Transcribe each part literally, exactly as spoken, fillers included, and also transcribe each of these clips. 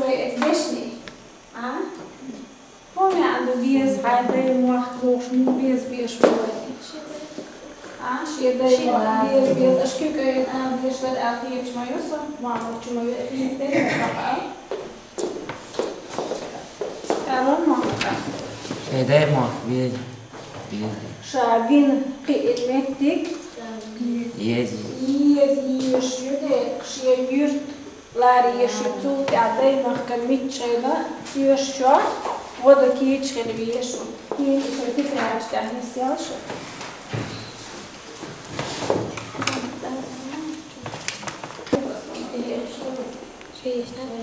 Вай эцдешний. А? ХӀун маьӀна ду беза, хьай дай мохк бохуш, муха беза беш бу вай? А, шен дай мохк беза, беза, аша куьйкӀе ала дезаш дара аьлла хеташ ма ю со, мамочу ма ю, хеташ дерриг а бакъа. Аьлла ма. Шен дай мохк беза, беза. Ша вина кхиъна меттиг. Еза. Еза езаш ю дерриг, шен юрт. Лара еши, цул тӀаьхьа даймахкан миччайна соьшачохь, гӀо дан кийча хила везаш ву. ХӀинца шайн тетрадаш тӀехь нисъял шу.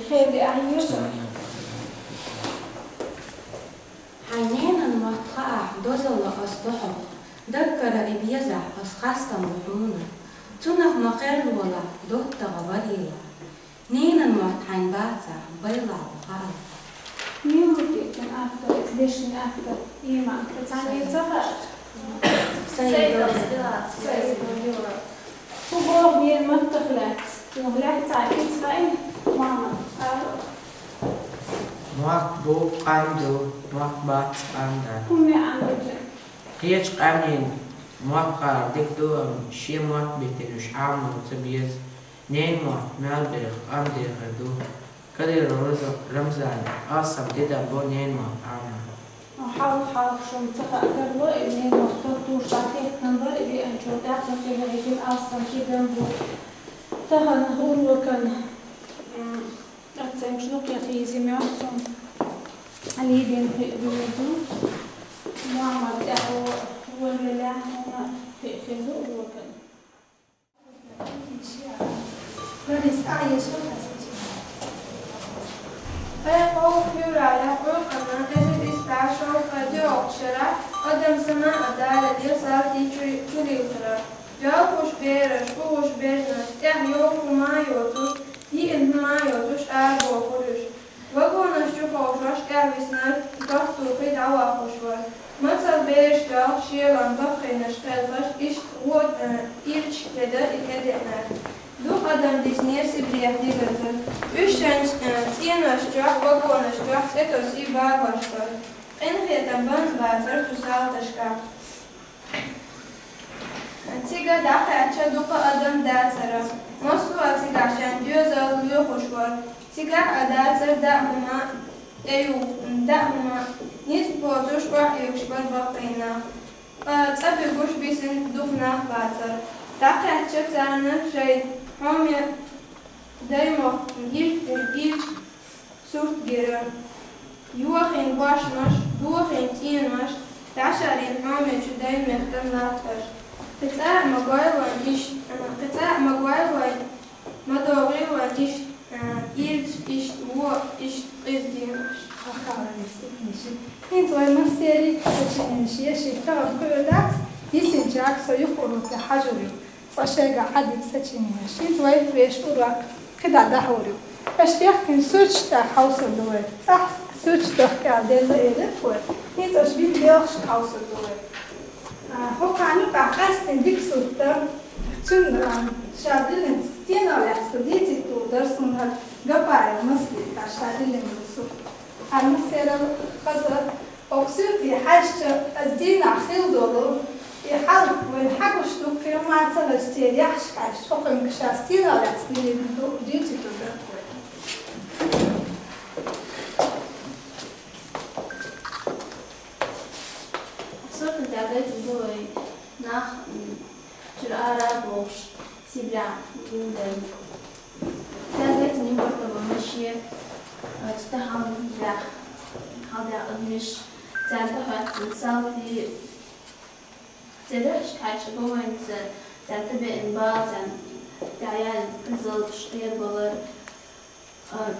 Хеби ахьа ю шу. Хьайн ненан мотт хаахь, дозалла ас до хьох, даггара и безахь, ас хастам бу хьуна. Цунах ма кхерлолахь, доттагӀа варелахь. Ненан мотт хьайн бацахь, байлахь бу хаалахь. Мила ву те цуьнан автор, эцу дешнийн автор? Ийман, хьо цхьанне ца хаьа? Саидов. Саидов Билал. Хьо боху ненан маттах лаьцна? Цунах лаьцна цхьа кица хаьий? Мама, ара. Мотт бу, къам ду, мотт бац, къам дац. ХӀун маьӀна ду цуьнан? Кхечу къаьмнийн мотт хаар дика ду, амма шен мотт битина уьш Ӏамор ца беза. Ненан мотт мел беха, къам дехар ду. Кадыров Рамзана алсам тидам бо ненан мотт Ӏамор. Хьалха, хьалха шуна ца хаьа тарло, и ненан мотт хӀоттуш дӀатеттина бара, и веанчул тӀаьхьа цунна тӀехь хӀиттина алсам тидам бу. Тахана урокан, м, оценкаш дукха ян хеза моьтту суна. Лидин хи-, хир ду. Мамар тӀехь волавеллехь, хьуна хи-, хир ду урокан. Ткъе кхоалгӀа февралехь Къуръанан эзар исс бӀе шовзткъе диъолгӀачу шарахь адам санна а далале салтий чу-, чулилхира. Доьлхуш бераш, угӀуш бежнаш, тӀехь йолу хӀума а йоцуш, йиъна хӀума а йоцуш, арабохура уьш. Вагонаш чу ховшош тӀаьхьависнарг тосту кхин дӀаваккхуш вара. Мацалла бераш тоьлла шелан баккхийнаш кхелхаш, иштта гӀо, э, ирча кеда и кедеънарг. Дукха адам диснера Сибрех дигаза. Уьш шайн, э, цӀенош чохь, вагонаш чохь цӀе тосий багош дара. Къинхетам бан а бацара цу салташкахь. Цига дӀакхаьчча дукха адам дацара. Массо а цигахь шайн доьзал лоьхуш вара. Цигахь а дацара даа хӀума, тӀеюху даа хӀума, ницкъ боцуш охьаоьхуш бара баккхийнах. Ткъа цӀа буьгуш бисина дукха нах бацара. ДӀакхаьчча царна шайн хьоме даймохк, ир-, ирча сурт гира. Йохийна бошмаш, дохийна цӀенош, дӀашарийна хьомечу даймехкан латташ. Кхин цкъа а ма гойла вайн иштта, кхин цкъа а ма гойла вайн, ма догӀийла вайн иштта, ирча, иштта вон, иштта къиза денош. ХӀинца вай массерий сочиненеш еший, тахана кхуьур дац, йисинчаьрга со юха урокехь хьажур ю. Цкъа шайгахь хьадита сочиненеш. ХӀинца вай вешан урок кхидӀа дӀахьур ю. Аша яхкина сурташ тӀехь хьовсур ду вай. Цхьа сурт дахка аьлла делла элира вай. ХӀинца аша бина белхашка хьовсур ду вай. А, хӀокхарна юкъахь къаьсттина дика сурт дан, цуьнан, а, ша диллина стенах лаьцна дийцийта луур дара суна Гапаев Маслита ша диллина сурт. Хьан массеран хаза, оцу суьрте хьаьжча, аса дийнахь хилла долу и хьал вайна хьагуш ду, кхин ма ца хаза церан яхьаш кхаьчча, хӀокхуьнга ша стенах лаьцна дийцина ду, дийцина ду дара вай. Суртан тӀехь гайтина ду вай нах, м, чуьра ара а бохуш, Сибрехь гина дара. Цаьрга гайтина импортовый машен, а, цу тӀехь хьалдаьхна, хьалдаьхна адамаш, царна тӀехь хьоьттина салтий, церан яхьаш кхаьчча бу вайна царна тӀебеана бала, царна тӀехь яьлла кхин зуламаш, къербалар, а,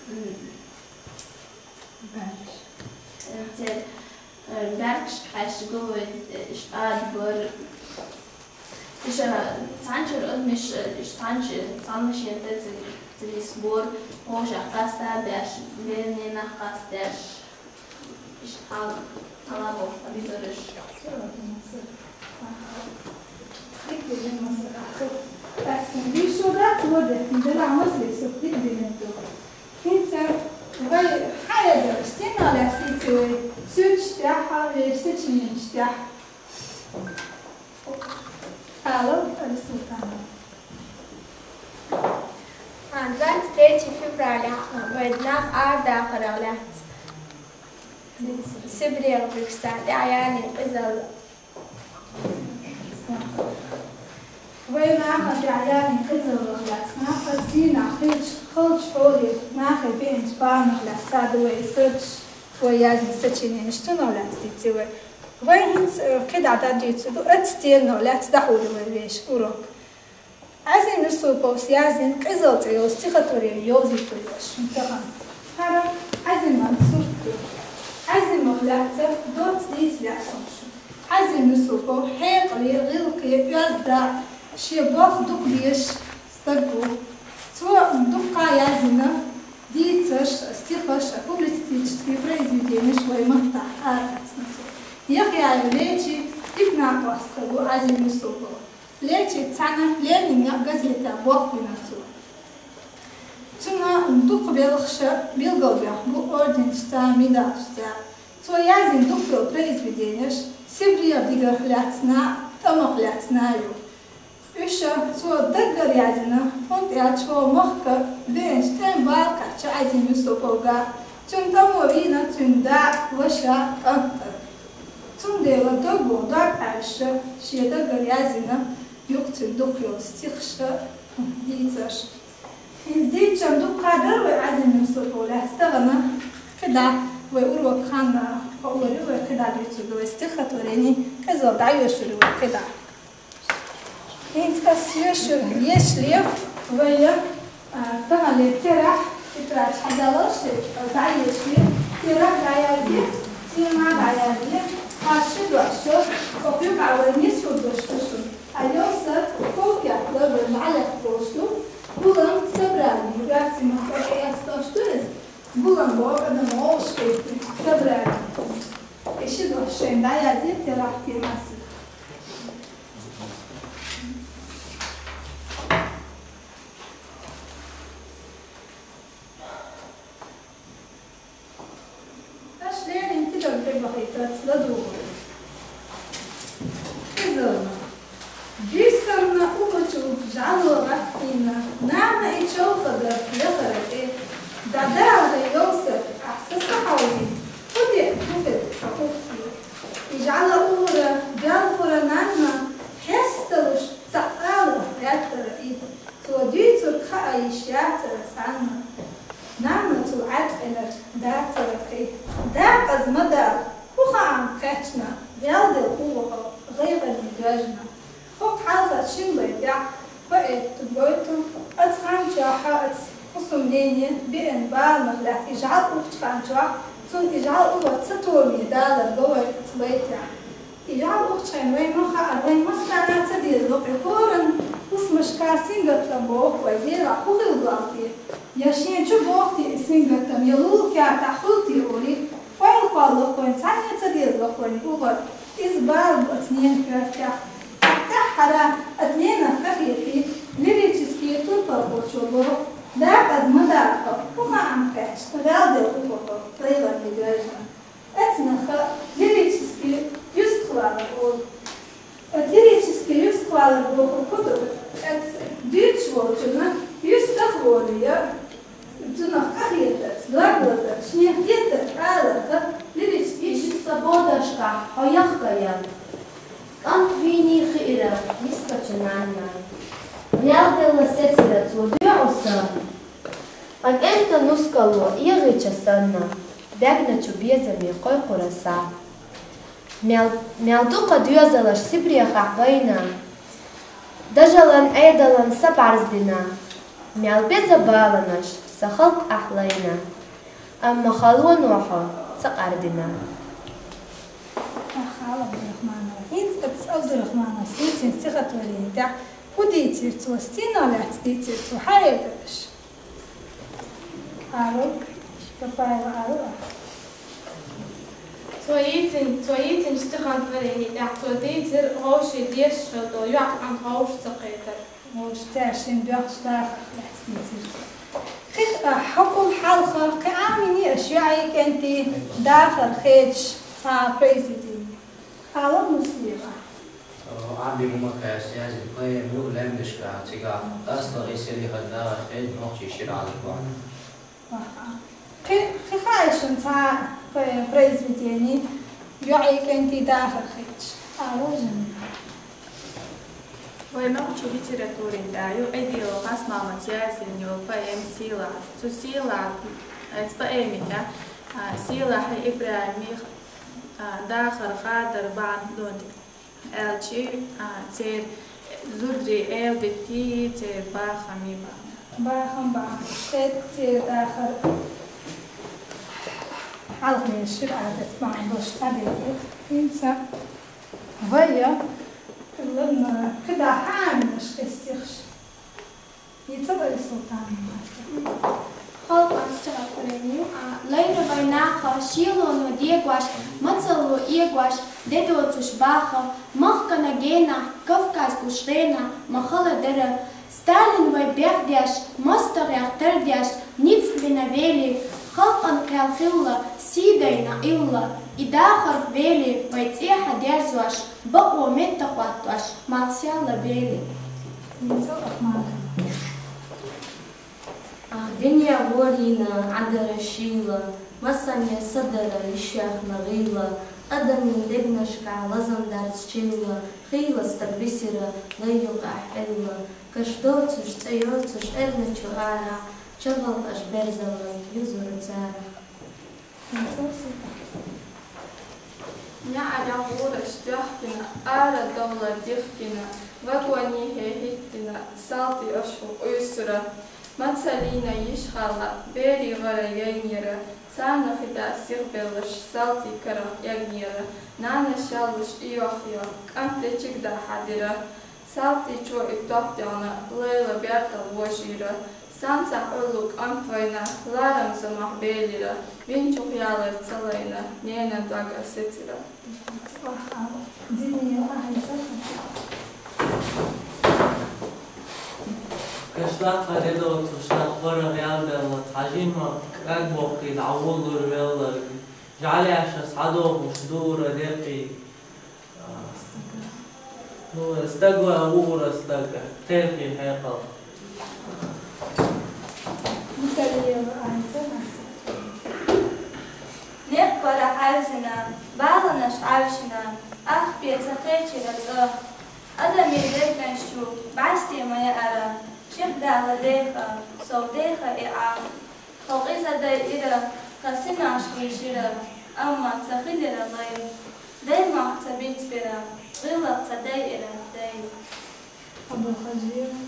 м, баьргаш. Э, церан, э, баьргашка хьаьжча го вай, э, иштта ада бара. Иштта цхьанчуьра адамаш, э, иштта цхьанчу-, цхьана машен тӀе ца, ца нисбора, хьошах къаста а беш, берийн ненах къаста а беш. Иштта хьал, хьала боху, а бизараш. Къаьстина дийшо дац, вадеттина дара массе сутта дика динарг ду. ХӀинца вай хьаэдар, стенах лаьцна дийци вай, суьрташ тӀехь, вешан сочиненеш тӀехь. Алла Алисултанова. А, двадцать третьего февраля вай нах арадахарах лаьцна Сибрера Дагестан тӀехь яьлла къизалла. Вай нахана тӀехь яьлла къизаллах лаьцна, нах цӀийнах хилча, халча хьоле нахе беанча баланах лаьцна ду вай суьрташ, вай яздина сочиненеш, цунах лаьцна дийци вай. Вай хӀинца, э, кхидӀа дӀадуьйцур ду, оцу стенах лаьцна дӀахьур ю вай вешан урок. Ӏазим Юсуповс яздина «Къизал» цӀе йолу стихотворени йовзуьйтур ю ас шуна тахана. ХӀара Ӏазиман сурт ду. Ӏазимах лаьцна доцца дийца лаьа суна шуна. Ӏазим Юсупов хьекъале, гӀиллакхе, оьзда, шен болх дукха дезаш стаг ву. Цо дуккха яздина дийцарш, стихаш, публицистический произведенеш вай маттахь аралаьцна цо. Яхъяев Лечи дика накъост хилла ву Ӏазим Юсупов. Лечица цхьаьна «Ленин» яха газетехь болх бина цо. Цуьнан дукха белхаша билгалбаьхна бу орденашца, медалашца. Цо яздина дукха йолу произведенеш Сибрера дигах лаьцна, тӀамах лаьцна ю. Уьш цо даггара яздина, хӀунда аьлча хӀокху махка беанчу тӀеман бала кхаьчна Ӏазим Юсуповга. Цуьнан тӀамо вийна цуьнан да, ваша, кӀант а. Цундела дог вон дог Ӏаьвша шен даггара яздина ю-кх цуьнан дукха йолу стихаш а, дийцарш а. ХӀинца дийцича дуккха дара вай Ӏазим Юсуповх лаьцна тахана, кхидӀа вай урок хан хуур ю вай, кхидӀа дуьйцур ду вай стихотворени, къизалла дӀайоьшур ю вай кхидӀа. ХӀинца ас йоьшур еш ле вай, а, тахана ле терахь, тетрадь хьадалалаш, дӀаешале, терахь дӀаязде, тема дӀаязде, хьан ши дош, хӀокху юкъахь вай нисдош ду шуна. Алёса, ков кехат лар вай жӀаьлех болуш ду, гулам собрание, гасимах тӀе эцна дош ду иза, гулам боху адам вовшахкхетта собрание. И ши дош шайна дӀаязде, терахь, тема сиха. Аш леррина тидам тӀебахийтарца ладугӀу. Иза-м. Буьйсанна угӀучу жӀало гӀаттийна, нана и чолхадар лехара тӀе. ДӀадала, Йовсар, ахь са ца хьовзийта, хӀун деа ду хир сан хӀуттий? И жӀало угӀура, белхура нанна, хьесталуш цхьаъ ала гӀертара и. Цо дуьйцург хаа йиш яцара цхьанна. Нанна цул Ӏаьткъинарг дацара кхин. Дакъаза ма дара, хӀун хаам кхаьчна, ваьлла делла хӀун ву хьо, гӀайгӀане доьжна. ХӀокху хьалха шина лай тӀехь поэт гойту, оцу хан чохь а оцу хӀусамнене беана баланах лаьцна и жӀаьла ухчу хан чохь, цунна и жӀаьла угӀар ца томе далар го вай оцу лай тӀехь. И жӀаьла ухчу хенахь вайна ма хаара, вайна массарна а ца деза ло-кх и хӀоранна хӀусамашка сингаттам боху вай, дера хӀун хила ло-кх те? Я шен чу боху те и сингаттам, я лулахь кертахь хуьлу те олий, ойла кхоллалахь вайна, цхьанне а ца деза ло-кх вайна и угӀар. Иза бала бу оцу ненан коьртехь. ТӀаьххьара оцу ненах къахетий, лирический турпалхочо боху: дакъаза ма дара хьо, хӀун хаам кхаьчна, ваьлла делла хӀун ву хьо, гӀайгӀане доьжна. Оцунах лирический юьстахвалар олу. Оцу лирический юьстахвалар бохург хӀун ду? Оцу дуьйцуш волчунна юьстах а волий, цунах къахетарца, дог лазарца, шен хетарг аларх лирический. Иштта сан бодашкахь хьо яхкаян, кӀант вийний хиира йискачу нанна. Ваьлла делла сецира цо доьӀу сан. Ткъа кӀентан нускало эгӀича санна, бегначу безаме кхойкхура са. Мел, мел дукха доьзалш Сибрехахь байна, дажалан, Ӏедалан са бӀаьрздина, мел беза баланаш сан халкъ ахь лайна, амма халоно хьо ца къардина. Ахьа, Абдурахманова. ХӀинца оцу Абдурахмановс йийцина стихотворени тӀехь хӀун дийцира цо, стенах лаьцна дийцира цо, хьаэца аша? Ару, Капаева Ару. Цо йийцин-, цо йийцинчу стихотворени тӀехь цо дийцира вовшийн дешаш хилла долу йоӀ-кӀант вовшах ца кхетар. Вовшта шин бехш дахар лехцницир. Кхы, а, хьукум хьалха кхы Ӏамийни аша йоӀий кӀентий дахар хеташ цхьа произведени? Алла Муслиева. Ӏаби Мумакаевс язйина поэма ю «Лемдашка», цигахь астагӀий сири хӀара дахар хеташ нохчий шира Ӏалиб ван. Аха. Кхы, кхы хаьий шуна цхьа, э, произведени, йоӀий кӀентий дахар хеташ? Алла Жамила. Вай нохчий литературин тӀа ю Эдилов Хасмамада язйина йолу поэма «Сийлахь». Цу «Сийлахь», э, цу поэмин тӀа, а, Сийлахьи ИбрахӀими, а, дахар хадор бахьана донтик. Аьлчи, а, церан зударий эладитий, церан бахам бахьана. Бахам бахьана. ТӀе церан дахар хьалхалера шира Ӏадат бахьана долуш цхьа бен ю. ХӀинца вай, ладно, кхидӀа хьан Ӏамийнаш кхин стихаш? Ицал Айсултановна. Халкъан стихотворени ю, а, лайра вай наха, шелоно дегош, мацалло эгош, де доцуш баха, махкана гена, Кавказ гуш гена, ма хала дара. Сталин вай бехдеш, мостагӀех тардеш, ницкъ бина вели, халкъан кхел хилла, сий дайна илла, и дахарх вели, вай цӀехьа дерзош, бакъо метта хӀоттош, малх сел бели. Ницал Ахматова. Ах, дуьне гӀорийна Ӏадара шийла, масане са дара йиш яхна гӀийла, адамийн дегнашкахь лазам дарц чилла, хийла стаг висира лай юкъахь Ӏилла, каш доцуш, цӀе йоцуш, эрна чу арахь, ча халкъаш берзалла юзура царах. НеӀарехь гӀураш доьхкина, арадовла дихкина, вагонехь хӀиттина, салтий ошху къуьйсура. Мацаллина йиш хилла, берийн гӀара яйнера, царна хида сихбелларш салтий карах эгнера. Нана шаллаш и йох йо, кӀант дечиг дӀахьадира. Салтичо и топ тӀехь лайла бертал вожийра. Санца Ӏуьллу кӀант вайна, ларам замах белира, винчух ялар ца лайна, ненан дог а сецира. Кашлакха де доцуш, нах барах ялделла, цхьа жимма кӀаг боккхий дӀавуллур велларг, жӀаьлеша схьадохуш дура декъий. Ну, стаг ван вугӀура стаг, кхелхий хьекъал. Муталиева Айза. Некъ бара хьаьвзина, баланаш Ӏаьвшина, ахпе ца кхечира цӀа. Адамийн дегнаш чу бӀаьсте ма яара, ших дала деха, сов деха и Ӏа. Тхо къиза дайира, тхан синош гӀийшира, амма ца хилира лай. Даймах ца бицбира, гӀиллакх ца дайира дай. Абулхажиева.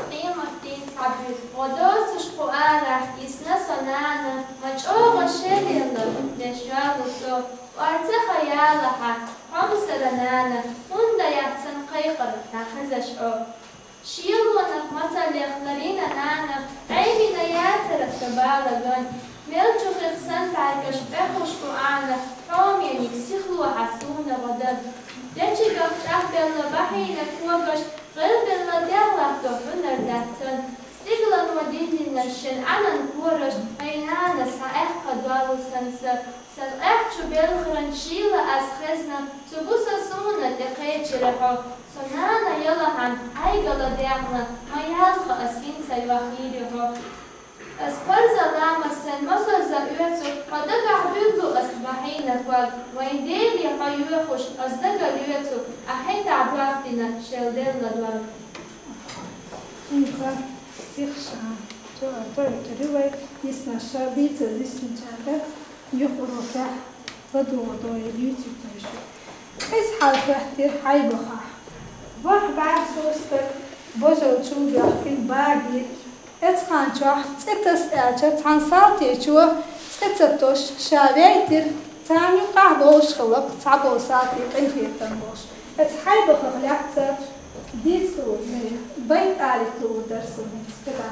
Къематдийнан цхьа буьйса гӀо доцуш кху арахь йисна со нана, ма чӀогӀа шелъелла, деш йоаллу со, кӀорца ха ялахьа, хьомсара нана, хӀунда яц сан кхайкхар дӀахезаш хьо. Шелонах, мацаллех ларийна нана, Ӏемина яцара со бала ган. Мел чу хих сан тӀайгаш бехуш бу Ӏана, хьомениг сихло хьан суна гӀо даг. Дечигах чӀагӀбелла бахьийна когаш, гӀелбелла дегӀлахь до хьунар дац сан. Стиглан ва диллинарш шен Ӏанан кораш, хьайн нанас хьан аьхка долу сан са. Сан аьхчу белхаран шийла ас хезна, цу буса суна тӀекхечира хьо. Со нана ялахьан, Ӏайгала дегӀна, ма ялха ас хӀинца йохийри хьо. Ас парза ламаз сайн мосазза оьцу, хьо дагахь буьллу ас бахьийна ког, вайн Деле хьо йоьхуш, ас дага лоьцу, ахь хӀетахь бохтина шел делла дог. ХӀинца стих ша, то, то, то, вай, йисна ша, бийца, йисна чада. Юха урокехь ладугӀу дойла юьйцуьйтуш. Иза хьалахӀоьттира Хьайбахахь. Варх бӀаьрсо стаг божал чул доьхкина багийра. Эцхьан чохь цӀе таса аьлча, цхьана салтичо цӀе ца тосуш ша вейтира, царна юкъахь болуш хилла цхьаболу салтий къинхетам болуш. Эцу Хьайбахах лаьцна дийца луур, байт алийта луур дара суна хӀинца кхидӀа.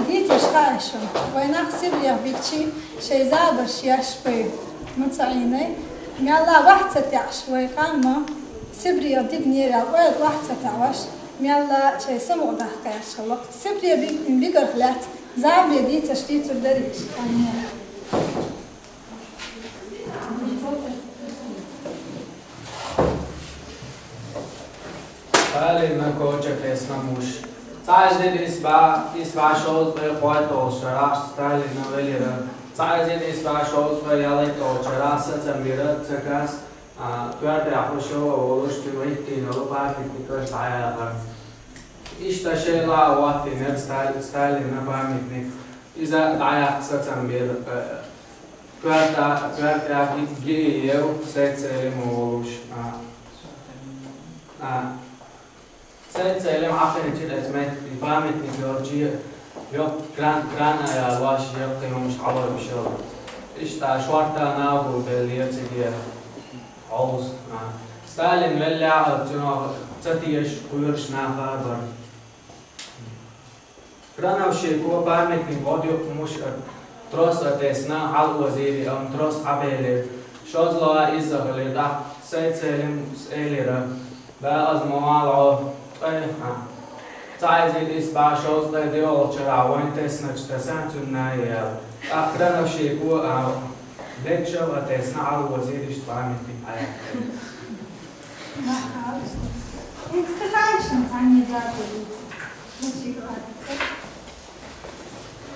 Дийцаш хаьа шуна, вай нах Сибрех бигчи шоай забарш еш бай, ма ца Ӏийнай, мелла ваьхьа ца таьӀаш вай къам ма, Сибрех дигнера аьлла, вай ваьхьа ца таьӀаш, мелла шоай самукъадаккха еш хилар. Сибрех биг-, бигарх лаьцна забаре дийцаш дийцар дарий уж къаман. Сталина коча тесна муш. Цхьа эзар исс бӀе, исс бӀе шовзткъе кхойтталгӀача шера Сталина велира. Цхьа эзар исс бӀе шовзткъе ялхайтталгӀача шера сацам бира цкъа а, коьртехь Хрущёва волуш цуьнан гӀиттийнал памятникаш дӀаяхар. Иштта шайла а хӀоттийнера Стали-, Сталина памятник. Иза дӀаяккха сацам бира, э, коьрта-, коьртехь Ги-, Гиев Сайд-Селим волуш. А, а, Сайд-Селим Ӏахайчира оцу меттехь, памятник йолчу йоккха кран-, кран а ялош, йоккха хӀуманаш Ӏалур бишал. Иштта шортта нагӀу беллера цигара. Хьовса, а. Сталин веллехь а, цунах ца тешаш кхоьруш нах а бара. Крановщико памятник гӀодаюккху муш а, трос а тесна, хьал озийри, амма трос Ӏабелира. ШозлагӀа изза хилира, тӀаккха Сайд-Селимас элира: «Дала иза ма вала хьо, ткъе, а, цхьа эзар исс бӀе шовзткъе доьалгӀачу шарахь вайна тесначу тасана цунна а яла». ТӀаккха Крановщико а, деччал а тесна, хьал озийра, иштта памятник Ӏаяьккхира.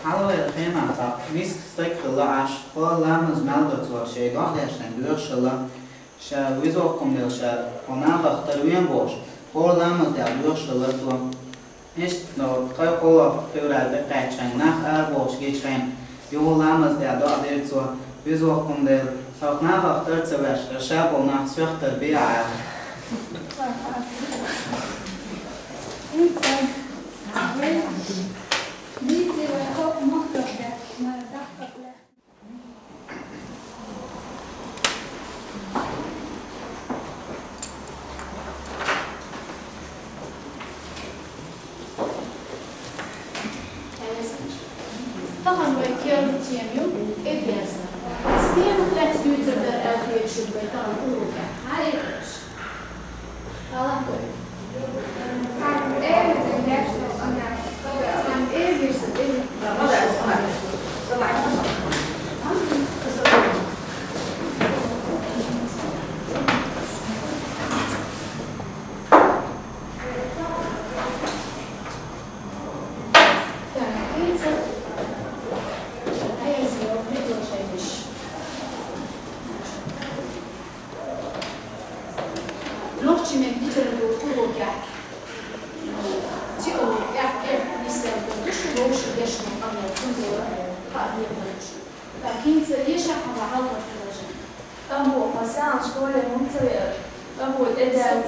Хьалаваьлла хенахь цхьа миска стаг хилла Ӏаш, хӀора ламаз мел доцург шен доӀа деш шен доьхуш хилла, ша виза воккхунна дела ша хьо нахах тара вен бохуш, хӀора ламаз деш доьхуш хилла цо. Иштта, ну, тхайн кхоло хьуьрара тӀекхаьчча хьайн нах арабохуш гича хьайна, юха ламаз деш доӀа дира цо, виза воккхунна дела, хьох нахах тара ца веш, ша болу нах соьх тара бе Ӏа. Тахана вай керла тема ю тӀедерзар. Стенах лаьцна дуьйцур дара аьлла хеташ ю вай тахана урокехь. Хьан а Нохчийн меттан литературан урокехь теория, тӀехь кхетта нислуш ду шу вовшийн дешнийн къамел, цундела хаа хетарш. ТӀаккха хӀинца еша хьан хьалха хилажа. Абу, хьо сагӀа школе хӀунда ца веара? Абу, тӀедерзар.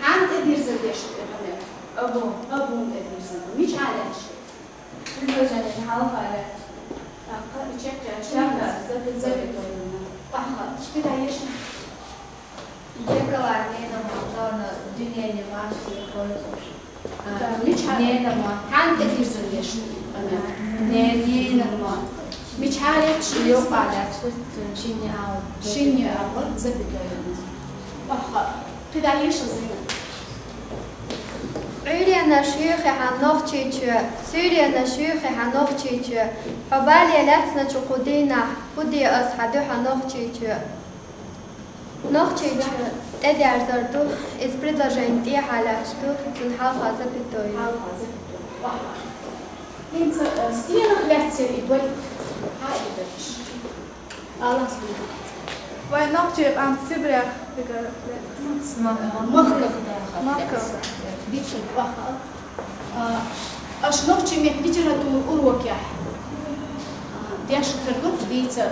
Хьанна тӀедирзар деш ду и къамел? Абу. Абуна тӀедирзар ду. Мичахьа лаьтташ ду? Предложенина хьалха лаьтташ. ТӀаккха и чекхъяьлча, чекхъяьлча, запятоена. Запятоена. Ахьа, кхидӀа еша. Зеркала ненан ма, тхьовра деление машинки пользуешься. А, да, мичахьа? Ненан ма. Хьанна тӀедирзар деш ду? Ненан ма. Мичахьа лаьтташ ду? Юкъа лаьтташ ду, шинне агӀор. Шинне агӀор, запятоена. Ахьа, кхидӀа еша, Зайнаб. Ӏуьйренаш юьйхи хьан Нохчийчоь, суьйренаш юьйхи хьан Нохчийчоь, хьо бале лаьцначу кху дийнахь, хӀун де ас хьан дуьхьа Нохчийчоь? Нохчийчоь тӀедерзар ду, иза предложени тӀехьа лаьтташ ду, цунна хьалха запятой. Хьалха запятой. ХӀинца, э, стенах лаьцна и дой хьаийдалаш. Аллах. Вай нохчийн къам Сибрех дигара лаьцна. Махках даха. Махках. Дикка баха. А, аша нохчийн меттан литературан урокехь, а, деш хир ду дийцар.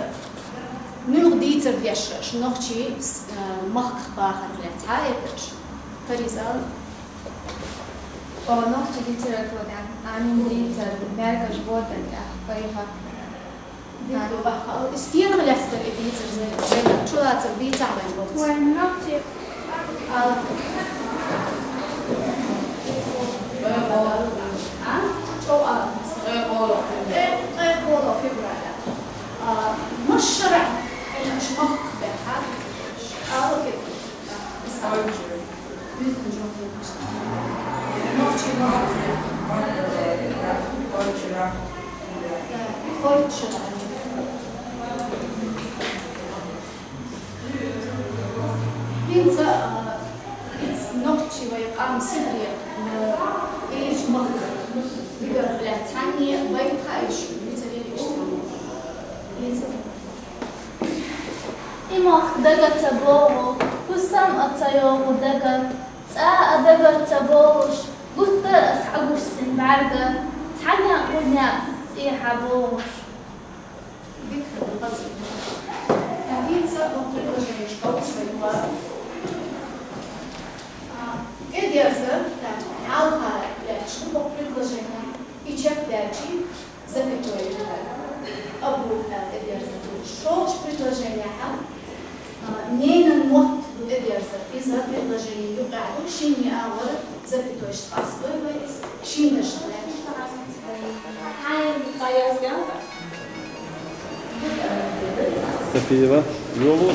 Муьлха дийцар деш аша нохчийн, а, махках бахар лаьцна? Хьаэцаш. Фариза. О, нохчийн литературан Ӏамийна дийцар, бӀаьргаш бодан тӀехь, кхайха. Стенах лаьцна дара и дийцар, Зайнаб? Чулацар дийцахь вайн бохуц. Вайн нохчийн. Ала. А? Чов ала. ХӀинца, а, иц нохчий вай къам Сибре, а, Ӏилича махка дигар хилац цхьанне, вай тха иш, вицаре иш цхьанне. Вица. И мохк дага ца богӀу, хӀусам а ца йогӀу дага, цӀа а дагар ца богӀуш, гуттар а схьагуш син бӀарга, цхьанне гӀунне цӀи хьабогӀуш. Дика хӀама хаза. ХӀинца бокъ предложенеш кхоллар сайла. А, тӀедерзар, так, хьалха лаьтташ ду бокъ предложени, и чекхдаьлчи, запятой ю. Абу, а, тӀедерзар ду. ШолгӀача предложенехьа, а, ненан мотт ду тӀедерзар. Иза предложени юкъехь ду, шинне агӀор запятойшца къастор вай иза, шин дашна лаьтташ. Сапиева. Йолу.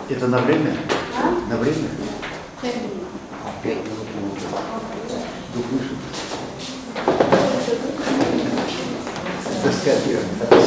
Это на время? А? На время? Пять минут. А, пять минут, минут. Духуш. Доска первая, да?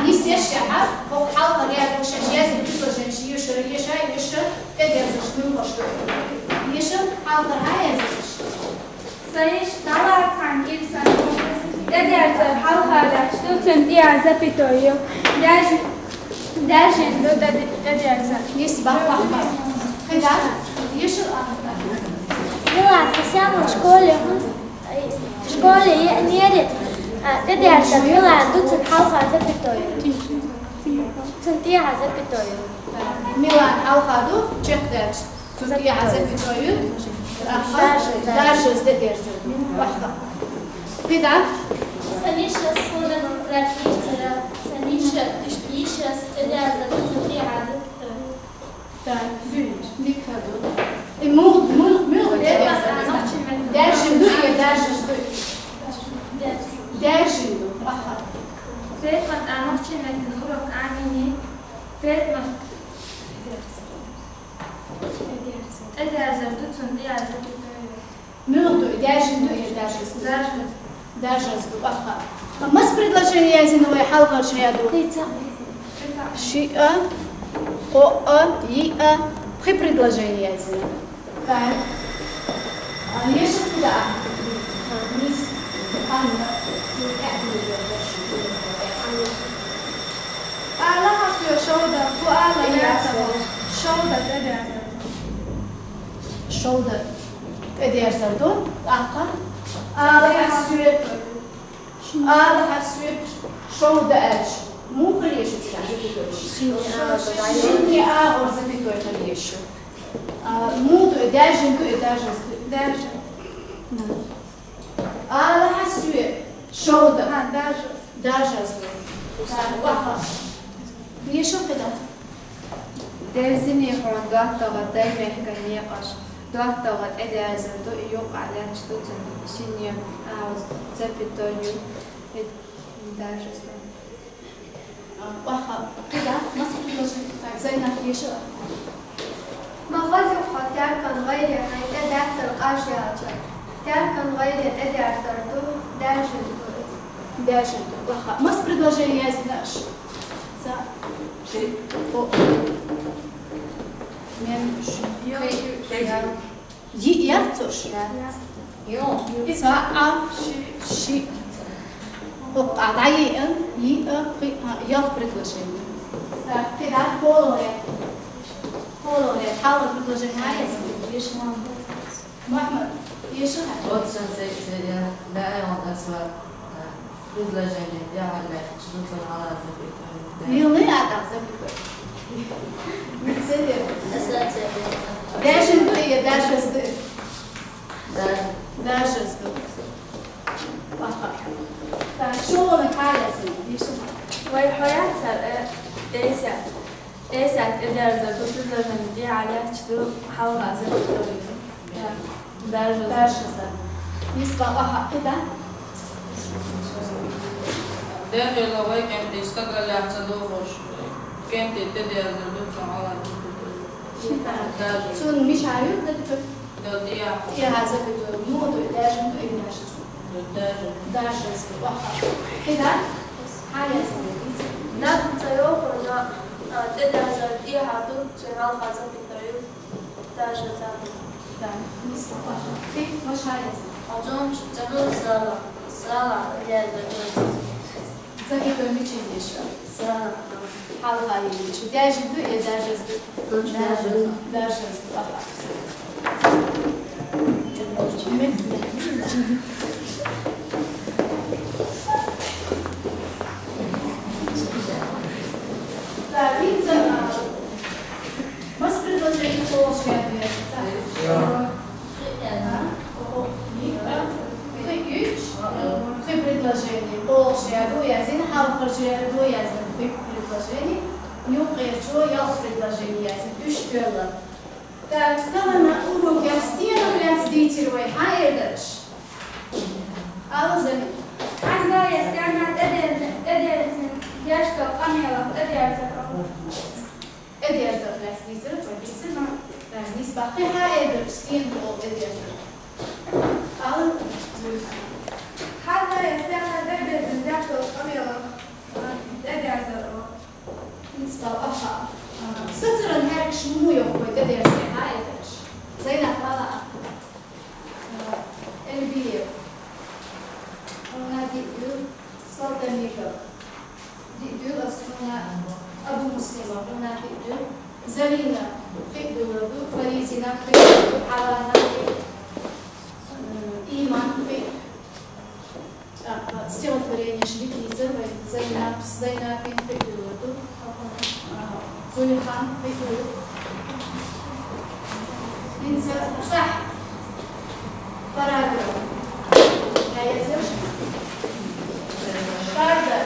Нисеш шаьхьа, хӀокху хьалха лерриг шаьш язйина предложенеш ешар, еша, еша, тӀедерзаш муьлххаш ду. Еша, хьалха хьан язйинаш? Сан йиша, дӀалаца хьан кӀира сан. ТӀедерзар хьалха даьлча ду, цунна тӀехьа запятой ю. Даьржа-, даьржина ду тӀе-, тӀедерзар. Нис, бах, бах, бах. Хеда? Еша, а, а. Милан, хьо сенна школе хӀунда? Школе еанера, а, тӀедерзар Милан ду, цунна хьалха запятой ю. Цунна тӀехьа запятой ю. Милан хьалха ду, чекхдаьлча. Цунна тӀехьа запятой ю. Аха. Даржаза. Даржаза тӀедерзар ду. Аха. КхидӀа? Сан йиша, суна тетрадь йийцира. Сан йиша, йишас тӀедерзар ду, цунна тӀехьа запятой ю. Так, дика ду. И муьлха, муьлха, муьлха тӀедерзар? Даьржина ду, э, даржаза ду? Даьржина ду. Аха. Фатимат, нохчийн меттан урок Ӏамийний. Фатимат. ТӀедерзар ду, цунна тӀехьа запятой ю. Муьлха ду, даьржина ду, э, даржаза ду? Даржаза. Дажазду, аха. Маса предложени язйина вай хьалхарча ряду? Шиъ, кхоъ, йиъ, пхи предложени язйина. Так. А, ешал кхы дӀа. Нийса. Ханна. Ала хьасоь шовда, хӀу ала яцара. Шовда тӀедерзар. Шовда тӀедерзар ду, тӀаккха. Ала хьасоь. Ала хьасоь шовда аьлча. Муха хила еза цигахь запятой? Шинне агӀор запятой хила еза. А, муха ду, дажазду, дажазду. Дажа. Ала хьасоь шовда. Ха, дажа. Дажазду. Так, ваха. Ешал кхы дӀа. Дерзиний хьона доттагӀа дай мехкан некъаш. ДоттагӀа тӀедерзар ду, юкъа лаьтташ ду цун шинне, а, запятой ю. Дажазду. А, ваха. Кхы дӀа, маса предложени? Так, Зайнап, ешал. Ма хаза юха таьркан гӀайре хьайн тӀедерзар къажъяьлча. Таьркан гӀайре тӀедерзар ду, дажазду. Дажазду. Ваха. Маса предложени язйина аша? Цхьа. Шиъ. О. Мен шу. Йо. Йиъ яц цо? Йо. ЦаӀ, шиъ. ХӀокху дӀайиъна, йиъ, пхиъ, а, ялх предложени. Так, кхидӀа кхоалгӀа ряд. КхоалгӀа ряд. Хьалха предложени хьан язйина? Мухьаммад, ешал хьан. Оццул секция, да, да, он асва, а, предложени, я, Аллах, что за халаза, Вилли а тӀаккха запятой. Меца де. Дажазду я дажазду? Дажазду. Аха. Так, шолгӀа хьан язйина? Вай хьо яцара, э, эса. Эса тӀедерзар ду, предложени тӀехьа лаьтташ ду, хьалха запятой. Дажазду. Дажазду. Нийса бакъахьа кхидӀа. Дехила вай кӀентий стаг лаьцна ца дохуш, кӀентий тӀедерзар ду, цунна хьалха запятой. Дажа. Цунна мичахь ю запятой? Дал тӀехьа. ТӀехьа запятой. Муха ду, дажа ду или дажа? Дажа. Дажа ду. Ваха. КхидӀа? Хьан язйина? Наб ца йохура, а, тӀедерзар тӀехьа ду, цунна хьалха запятой ю. Дажазду. Да, нийса бакъахьа. Кхин, ваша хьан язйина? Хьо зонаш ца ду, сала. Сала, я, да, да. Запятой мичахь ю? Сала. Хьалха йолчу. Дажа ду я дажазду? Дажа. Дажазду. Аха. Так, вицина. Маса предложени кхоалгӀа ряд яц? Пхи, пхи предложени. КхоалгӀа ряд ду язйина, хьалхарчу ряду язйина пхи предложени, юккъерчу ялх предложени язйина, уьш тоьлла. Так, тахана урокехь стенах лаьцна дийцира вай, хьан эр дара уьш? Ала, Замин. Хьан да я стенах тӀедерза-, тӀедерзина, дешдо къамелах тӀедерзар. ТӀедерзар лаьцна дийцира, вай дийцира, ма, да, нийса бакъахьа. Кхин хьан эр дара, стенах оал тӀедерзар? Ала, Зуьйха. Хьан да я стенах тӀедерзина, дешдо къамелах тӀедерзар оал. Нийса бакъахьа. А, сацаран хьаьркаш муха йохку вай тӀедерзар, хьан эр дара уьш? Зайнап, ала. Эльбиев. Хьуна диъ дуьйла. Салтанбеков. Диъ дуьйла ас хьуна. Абумуслимов. Хьуна диъ дуьйла. Зарина. Пхиъ дуьйла ду. Фаризина. Пхиъ дуьйла ду. Хьалана. Пхиъ. М, Иман. Пхиъ. Так, стихотворенеш дика дийцира вай. Зайнап, Зайнапин пхиъ дуьйла ду. Ага. Зулихан пхиъ дуьйла. ХӀинца цхьа параграф. Я язъеш? Шарда.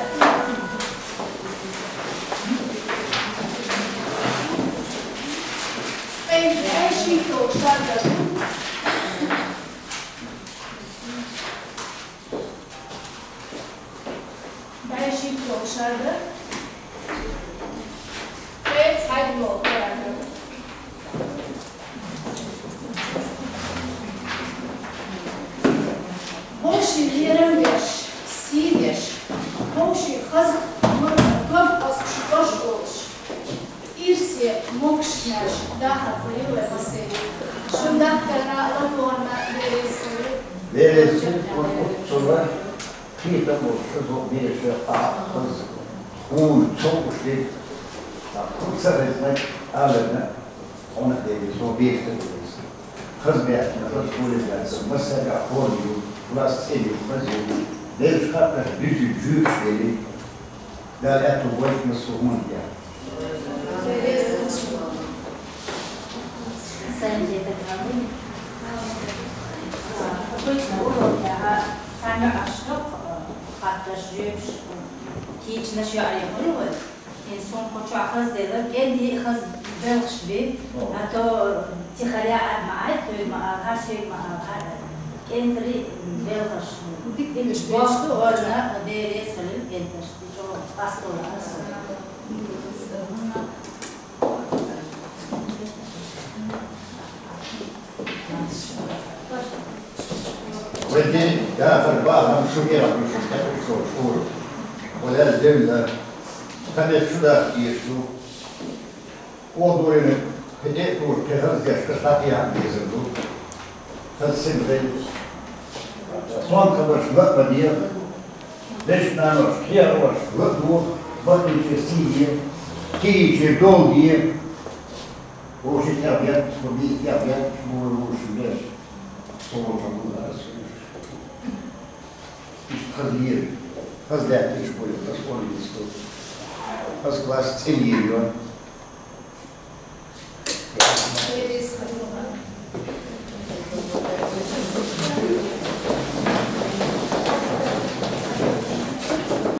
Ай, ай, шийту, шарда. Бай шийту шарда. Кхечу хьаьгало параграф. Вовшийн лерам беш. Хаза ма-, ма-, аз шу дош долуш. Ирсе могушкаш дахар хуьлийла вай массеран. Шун дахкарна, латарна бераца хуьлийла. Бераца хуьлийла, кхетам болуш, шу зо бераша а хаза. Хьуна цо уьш дерг. Ца хезна, аларна, хьуна а дерриг, со бераша а дерриг. Хаза баьхкина, хаза хьуле баьхкина, массаьрга а хӀора ю, класс цӀена ю, хаза ю. Бераш хаттарш дуьззина жоьпаш делира. Дала аьтту бойла массо а хӀуманна тӀехь. Сайн дедагӀа. Обычно урок тӀехь цхьа муьтӀахь хаттарш, жоьпаш, кийчнаш яра хуьлу вай. ХӀинца суна кху чохь хаза делира, кӀентий хаза белхаш бен, а то тихаря ар ма Ӏай, тхоьга ма алахьара, соьга ма алахьара. КӀентий белхаш. Дика белхаш бен. Боху орна бераца хуьлийла кӀенташ. Чо къастор аса. Вай ден дахар бахам шу мера шу шкаьрчо шура. Валер девна. Кабет шу даха деш ду. О дурина, хӀетте а тур, кхин хаза деш, кхин схьа тӀехьа безар ду. Хаза сема хила. Сонта хабарш ла а ма де. Вешан нанош, кхиархош ла а до, бакъдолче сий де, кхиийче дов де. Вовшийн тӀехь бетташ, хӀун бийца тӀехь бетташ, муха вовшийн беш. Со волчохь ву аса. Иштта хаза лера, хаза лаьтташ бу, хаза къонахий ду. Хаза класс цӀе лийр ю.